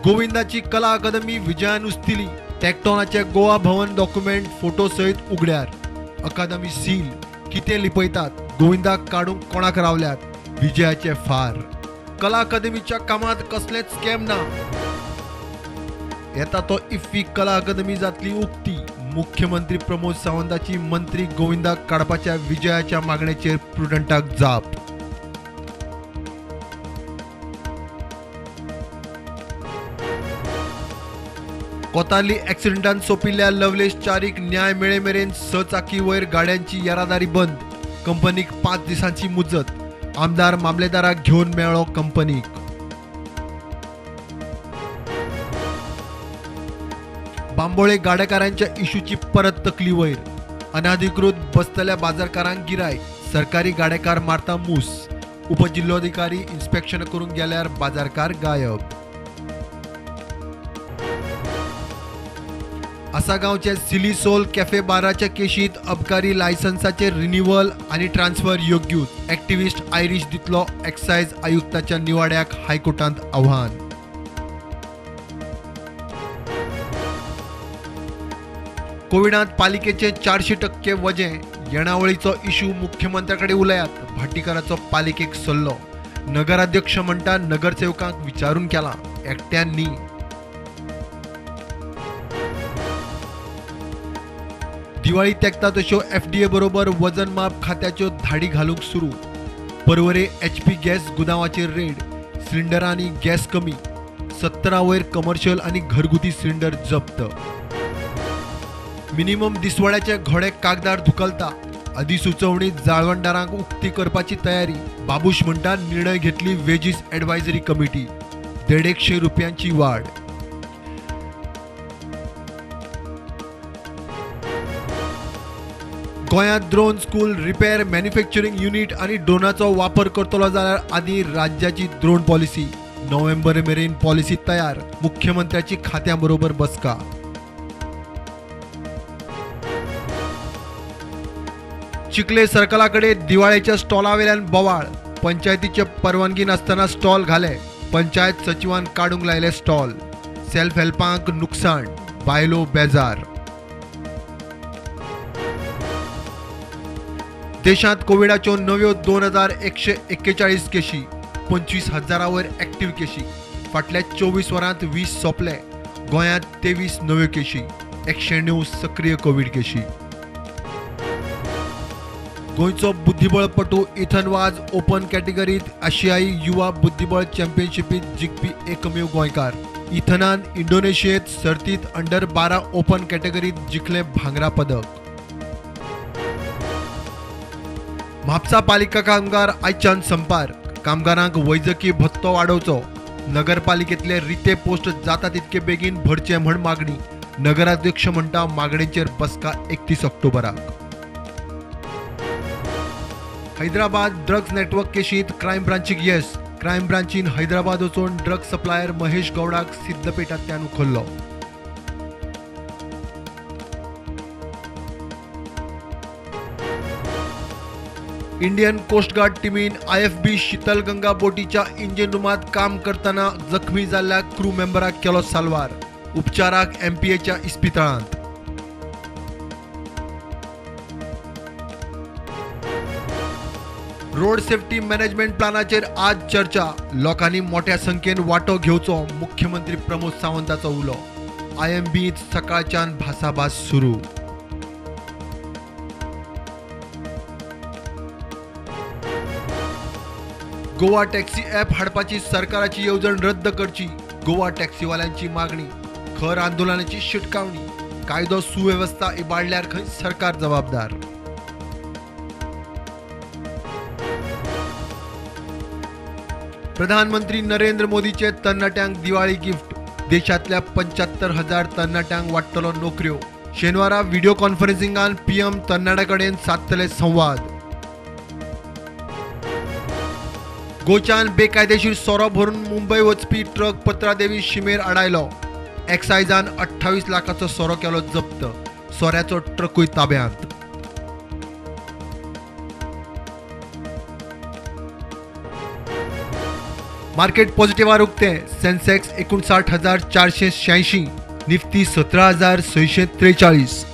गोविंदाची कला अकादमी विजयान उस्तिली. टॅक्टॉनाचे गोवा भवन document photo सयत उगड्यार. अकादमी seal. कितें लिपयतात? गोविंदाक काडूंक कोणाक रावल्यात? विजयाचे फार. कला अकादमीच्या कामात कसलेच स्कॅम ना. येता तो इफ्फी कला अकादमी जातली उक्ती. मुख्यमंत्री प्रमोद सावंताची मंत्री गोविंदाक काडपाच्या विजयाच्या मागणेचेर प्रुडंटाक जाप. कोतारली ॲक्सिडेंटान सोंपिल्ल्या लवलेश चारीक न्याय मेळे मेरेन 6 चाकी वयर गाड्यांची येरादारी बंद. कंपनीक 5 दिसांची मुजत. आमदार मामलेदाराक घेवन मेळ्ळो कंपनीक. बांबोळे गाडेकारांच्या इशूची परत तकली वयर. अनाधिकृत बसतल्या बाजारकारांक गिरायक. सरकारी गाडेकार मारता मूस. उपजिल्होधिकारी इन्स्पेक्शन करूंक गेल्यार बाजारकार गायब. आसागांवचे सिली सोल कॅफे बाराच्या केशीत अबकारी लायसन्साचे रिन्युअल आनी ट्रान्सफर योग्यूच. ॲक्टिव्हिस्ट आयरीश दितलो एक्सायज आयुक्ताच्या निवाड्याक हायकोर्टांत आव्हान. कोविडांत पालिकेचे 400% वजें. येणावळीचो इशू मुख्यमंत्र्याकडे उलयात. भाटीकाराचो पालिकेक सल्लो. नगराध्यक्ष म्हणटा नगरसेवकांक विचारून केला, एकट्यान न्ही. दिवाळी तेंकता तश्यो एफडीए बरोबर वजन माप खात्याच्यो धाडी घालूंक सुरू. पर्वरे एचपी गॅस गुदांवाचेर रेड. सिलिंडरांनी गॅस कमी. 17 वयर कमर्शियल आनी घरगुती सिलिंडर जप्त. मिनिमम दिसवड्याचे घोडे कागदार धुकलता. अधिसुचोवणी जाळवणदारांक उक्ती करपाची तयारी. बाबूश म्हणटा निर्णय घेतली वेजीस ॲडवायझरी कमिटी. 150 रुपयांची वाढ. गोंयांत drone school, repair manufacturing unit आनी ड्रोनाचो वापर करतलो जाल्यार आदी राज्याची ड्रोन पॉलिसी. नोव्हेंबर मेरेन पॉलिसी तयार. मुख्यमंत्र्याची खात्यां बरोबर बसका. चिखले सर्कला कडेन दिवाळेच्या स्टॉलावेल्यान बोवाळ. पंचायतीचे परवानगी नासतना स्टॉल घाले. पंचायत सचिवान काडूंक लायले स्टॉल. सेल्फ हेल्पांक नुकसाण. बायलो बेजार. देशांत कोविडाच्यो नव्यो 2141 केशी. 25,000 वयर ॲक्टिव्ह केशी. फाटल्या 24 वरांत 20 सोंपले. गोंयांत 23 नव्यो केशी. 109 सक्रीय कोवीड केशी. गोंयचो बुद्धिबळपटू इथन वाज ओपन कॅटेगरीत आशियाई युवा बुद्धिबळ चॅम्पियनशिपीत जिखपी एकमेव गोंयकार. इथनान इंडोनेशियेत सर्तीत अंडर 12 ओपन कॅटेगरीत जिखलें भांगरा पदक. म्हापसा पालिका कामगार आयच्यान संपार. कामगारांक वैजकी भत्तो वाडोवचो. नगरपालिकेतले रिते पोस्ट जाता तितके बेगीन भरचे म्हण मागणी. नगराध्यक्ष म्हणटा मागणेचेर बसका 31 ऑक्टोबराक. हैदराबाद ड्रग्ज नेटवर्क केशीत क्रायम ब्रांचीक येस. क्रायम ब्रांचीन हैदराबाद वचून ड्रग सप्लायर महेश गौडाक सिद्धपेठांतल्यान उखल्लो. इंडियन कोस्ट गार्ड टीमीन IFB Shitalganga बोटीच्या इंजिन रुमात काम करतना जखमी जाल्ल्या क्रू मेंबराक केलो साल्वार. उपचाराक एमपीएच्या इस्पितळांत. रोड सेफ्टी मॅनेजमेंट प्लानाचेर आज चर्चा. लोकांनी मोठ्या संख्येन वांटो घेवचो. मुख्यमंत्री प्रमोद सावंताचो उलो. IMBत सकाळच्यान भासाभास सुरू. गोवा टॅक्सी ॲप हाडपाची सरकाराची येवजण रद्द करची. गोवा टॅक्सीवाल्यांची मागणी. खर आंदोलनाची शिटकावणी. कायदो सुवेवस्था इबाडल्यार खंय सरकार जबाबदार. प्रधानमंत्री नरेंद्र मोदीचे तरणाट्यांक दिवाळी गिफ्ट. देशांतल्या 75,000 तरणाट्यांक वाडटलो नोकऱ्यो. शेनवारा व्हिडिओ कॉन्फरन्सिंगान PM तरणाट्यां कडेन सादतले संवाद. गोंयच्यान बेकायदेशीर सोरो भरून मुंबय वचपी ट्रक पत्रादेवी शिमेर आडायलो. एक्सायजान 28 लाखाचो सोरो केलो जप्त. सोऱ्याचो ट्रकूय ताब्यांत. मार्केट पॉझिटिव्हार उक्तें. सेन्सेक्स 59,486, निफ्टी 17,643.